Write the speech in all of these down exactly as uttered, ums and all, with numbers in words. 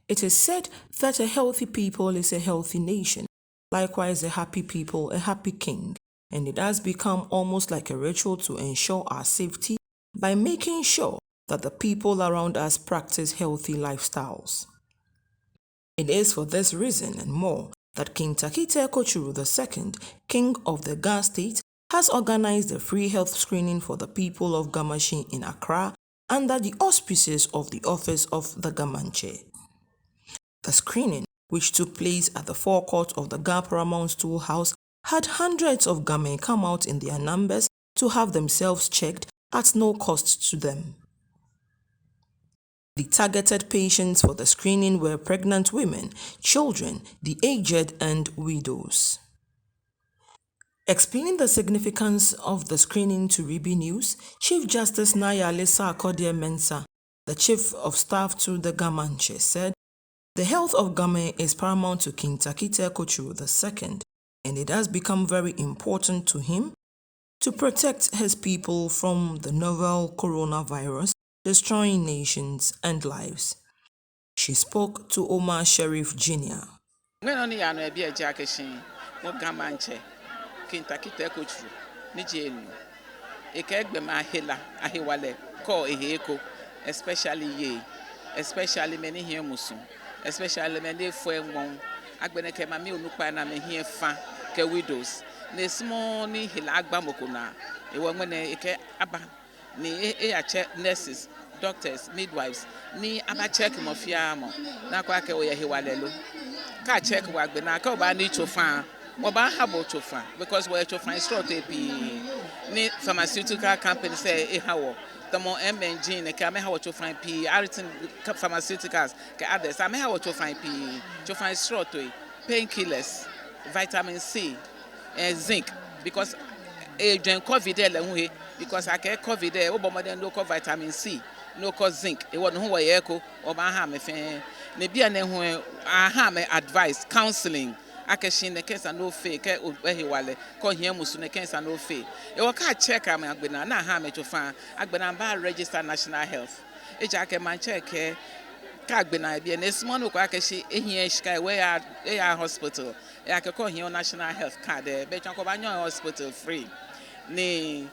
It is said that a healthy people is a healthy nation. Likewise, a happy people, a happy king. And it has become almost like a ritual to ensure our safety by making sure that the people around us practice healthy lifestyles. It is for this reason and more that King Tackie Teiko Tsuru the second, King of the Ga State, has organized a free health screening for the people of Gamashie in Accra under the auspices of the office of the Ga Mantse. The screening, which took place at the forecourt of the Ga Paramount Stool House, had hundreds of Gamɛi come out in their numbers to have themselves checked at no cost to them. The targeted patients for the screening were pregnant women, children, the aged, and widows. Explaining the significance of the screening to Ribi News, Chief Justice Naa Yale Sarkodie Mensah, the Chief of Staff to the Ga Mantse, said the health of Gamɛi is paramount to King Tackie Teiko Tsuru the second, and it has become very important to him to protect his people from the novel coronavirus destroying nations and lives. She spoke to Omar Sherif Junior. Ŋmɛnɛ nɔ ni yaa nɔ yɛ biɛ ji akɛ shi wɔ Ga Mantse, King Tackie Teiko Tsuru, ni ji enumɔ, ekɛɛ gbɔmɛi ahela, ahewalɛ kɔɔ ehe eko, especially yei, especially mɛi ni hiɛ musu, especially mɛi ni efɔ eŋɔɔ, agbɛnɛ kɛ mami onukpai ni amɛhiɛ fa kɛ widows. Ni esumɔɔɔ ni hela agba mɔ ko naa. Hewɔ ŋmɛnɛ ekɛɛ aba ni e- eya check nurses, doctors, midwives, ni aba check mɔ fɛɛ mɔ, ni akwɛ akɛ oyɛ hewalɛ lo. Kɛ a check wɔ agbɛnɛ, kɛ oba ni tsofa, wɔbaaha bo tsofa, because wɔyɛ tsofa srɔtoi pii ni pharmaceutical companies lɛ eha wɔ. Tamɔ M and G nɛkɛ, amɛha wɔ tsofa pii, Aritin Pharmaceuticals kɛ others, amɛha wɔ tsofa pii, tsofa srɔtoi, painkillers, vitamin C, eh, zinc, because ejwɛŋ covid lɛ hu he, because akɛɛ covid lɛ, obɔ mɔdɛŋ ni okɔ vitamin C, ni okɔ zinc, hewɔ no hu wɔyɛ eko, wɔbaaha amɛ fɛɛ. Ni bianɛ hu lɛ, aha amɛ advice, counseling, akɛ shi nɛkɛ esa ni ofee kɛ oyɛ hewalɛ, kɛ ohiɛ musu, nɛkɛ esa ni ofee. Hewɔ kɛ a check amɛ agbɛnɛ, ni aha amɛ tsofa, agbɛnɛ abaa register National Health. Ejaakɛ maŋtsɛ kɛɛ, kɛ agbɛnɛ yɛ biɛ ni esumɔɔɔ ni okwɛ akɛ shi ehiɛ shika hewɔ eya, eya hospital. Ejaakɛ kɛ ohiɛ o National Health card lɛ, be tsɔ ko obaanyɛ oya hospital free. Ni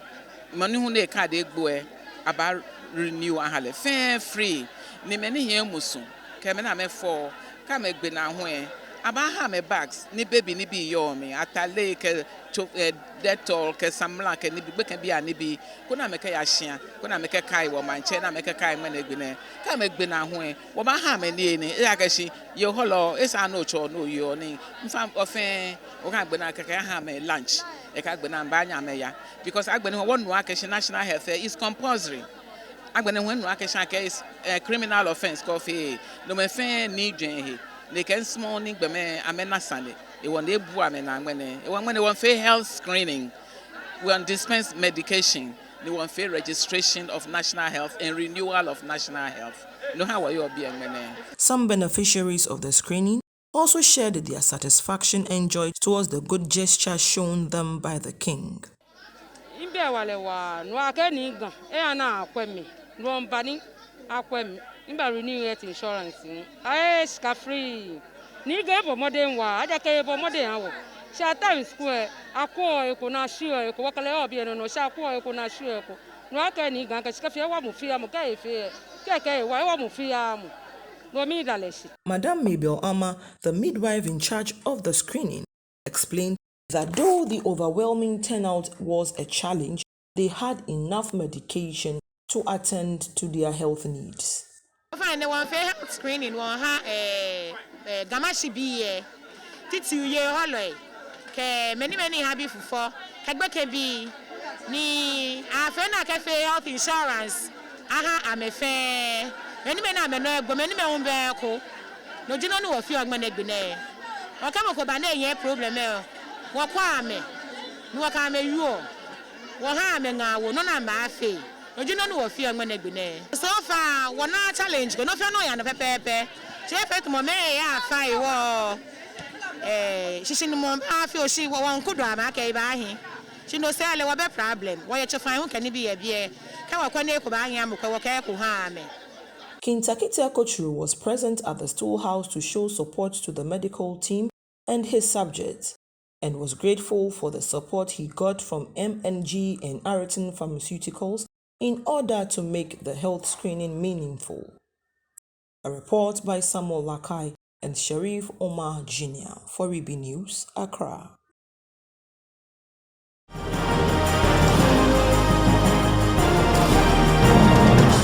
mɔ ni hu ni ecard egbo lɛ, abaa renew aha lɛ fɛɛ free. Ni mɛi ni hiɛ musu kɛ mɛi ni amɛfɔ, kɛ amɛgbe naa hu lɛ, abaaha amɛ bags ni baby nibii yɔɔ mli, atale kɛ tso, eh, Dettol kɛ samla kɛ nibii, gbekɛbii anibii, koni amɛkɛya shia, koni amɛkɛkai wɔmaŋtsɛ, ni amɛkɛkai ŋmɛnɛ gbi nɛɛ. Kɛ amɛgbe naa hu lɛ, wɔbaaha amɛ niyenii, ejaakɛ shi yei hɔlɔ, esaaa ni otsɔ ni oyeɔ nii. In fact, ofɛɛ, okɛ agbe naa kɛkɛ aha amɛ lunch, ekɛ agbe naa baanyɛ amɛya. Because agbɛnɛ hu wɔnu akɛ shi National Health lɛ is compulsory. Agbɛnɛ hu wɔnu akɛ shi akɛ is, eh, criminal offence kɛ ofeee. No mɛi fɛɛ ni jwɛŋ he, ni ekɛɛ esumɔɔɔ ni gbɔmɛi amɛna sane. Hewɔ ni ebu amɛnaa ŋmɛnɛ. Hewɔ ŋmɛnɛ wɔmiifee health screening, wɔmiidispense medication, ni wɔmiifee registration of National Health and renewal of National Health. No ha wɔyɔɔ biɛ ŋmɛnɛ. Some beneficiaries of the screening also shared their satisfaction and joy towards the good gesture shown them by the king. Mibɛ hewalɛ waa, no hewɔ akɛni Ga, eya ni akwɛ mi, no hewɔ miba ni akwɛ mi, miba renew health insurance lɛ. Aye, shika free. Ni Ga ebɔ mɔdɛŋ waa, ejaakɛ ebɔ mɔdɛŋ eha wɔ. Shi at times ko lɛ, akwɛɔ he ko ni ashiɔ he ko, wɔkɛ lɛ yɔɔ biɛ nɔŋŋ, shi akwɛɔ he ko ni ashiɔ he ko. No hewɔ akɛni Ga kɛ shika fɛɛ ewa mɔ fɛɛ mɔ, kɛ efee, kɛ ekɛɛ ewa, ewa mɔ fɛɛ mɔ. No hewɔ mida lɛ shi. Madam Mabel Ama, the midwife in charge of the screening, explained that though the overwhelming turnout was a challenge, they had enough medication to attend to their health needs. Ofainɛ, wɔmiifee health screening wɔha, eh, eh, Gamashie bii lɛ, titri yei hɔlɔi, kɛ mɛi ni, mɛi ni ha bi fufɔ, kɛ gbekɛbii, ni afee ni akɛfee health insurance aha amɛ fɛɛ. Mɛi ni, mɛi ni amɛnɔ egbo, mɛi ni, mɛi hu bɛ eko. No ji nɔ ni wɔfeɔ ŋmɛnɛ gbi nɛɛ. Hewɔ kɛ mɔ ko ba ni eyɛ problem lɛ, wɔkwɛɔ amɛ, ni wɔkɛ amɛ wieɔ, wɔhaa amɛ ŋaawoo nɔ ni amɛbaafee. No ji nɔ ni wɔfeɔ ŋmɛnɛ gbi nɛɛ. So far, wɔnaaa challenge ko, nɔ fɛɛ nɔ yaa nɔ pɛpɛɛpɛ. Shi efee tamɔ mɛi yaafai hewɔ, eh, shishinumɔ baafee, shi wɔ, wɔmiikudɔ amɛ akɛ ebaahi. Shi no sɛɛ lɛ wɔbɛ problem. Wɔyɛ tsofa hu kɛ nibii yɛ biɛ. Kɛ wɔkwɛ ni eko baahi amɛkwɛ, wɔkɛ eko haa amɛ. King Tackie Teiko Tsuru was present at the Stool House to show support to the medical team and his subjects, and was grateful for the support he got from M N G and Aritin Pharmaceuticals in order to make the health screening meaningful. A report by Samuel Lakai and Sharif Omar Junior for Ribi News, Accra.